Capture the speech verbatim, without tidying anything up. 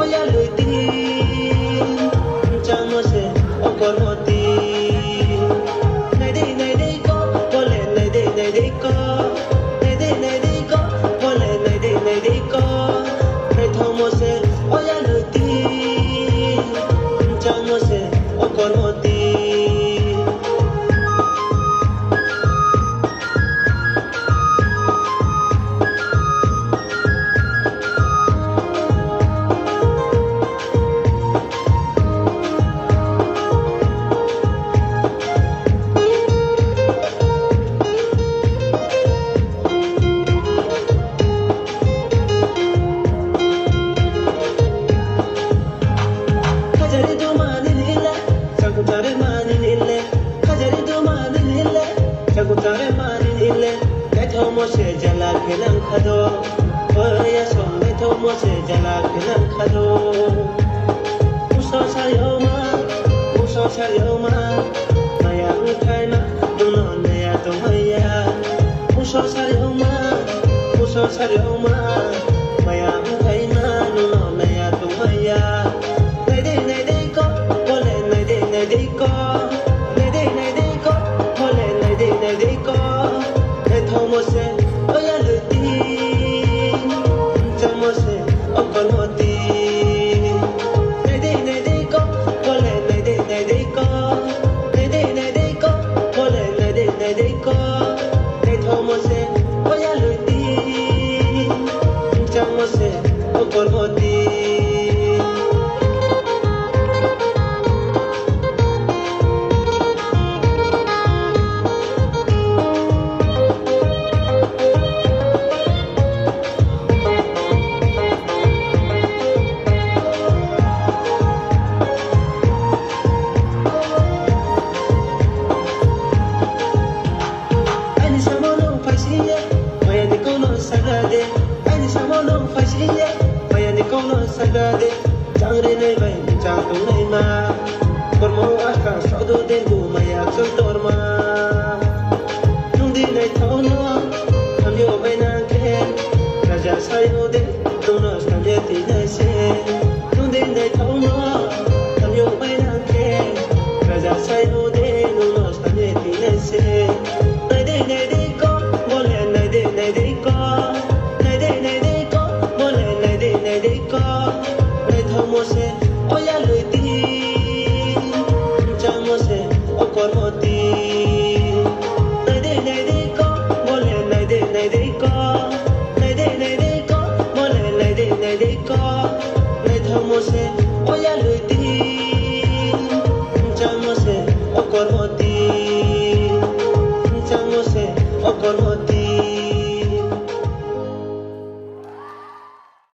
Oya luiti, chamo se okormoti. Naidei naidei ko, bole naidei naidei ko. Naidei naidei ko, bole naidei naidei ko. Naithomo se oya luiti, chamo se okormoti. Hajari do mani nile, chakutare mani nile, hajari do mani nile, chakutare mani nile, naithomo se jala khe nang khado, oya som naithomo se jala khe nang khado. Uso sayoma, uso sayoma, maya wngkhaima, duno naya tongmaya. Uso sayoma, uso sayoma, maya wngkhaima, duno naya tongmaya. Naidei naidei ko, bole naidei naidei ko, naidei naidei ko, bole naidei naidei ko. Naithomo se, oya luiti, chamo se, okormoti. Naidei naidei ko, bole naidei naidei ko. Naidei naidei ko, bole naidei naidei ko. Naithomo se, oya luiti, chamo se, okormoti. Ani samono phaisiya, mayani kono sagade. Ani samono phaisiya, mayani kono sagade. Changre nai bai chang tongnai ma. Kormo aska sodo den bu maya chol torma. Nungdi nai thono, hamyo bai nang khe. Raja sayo den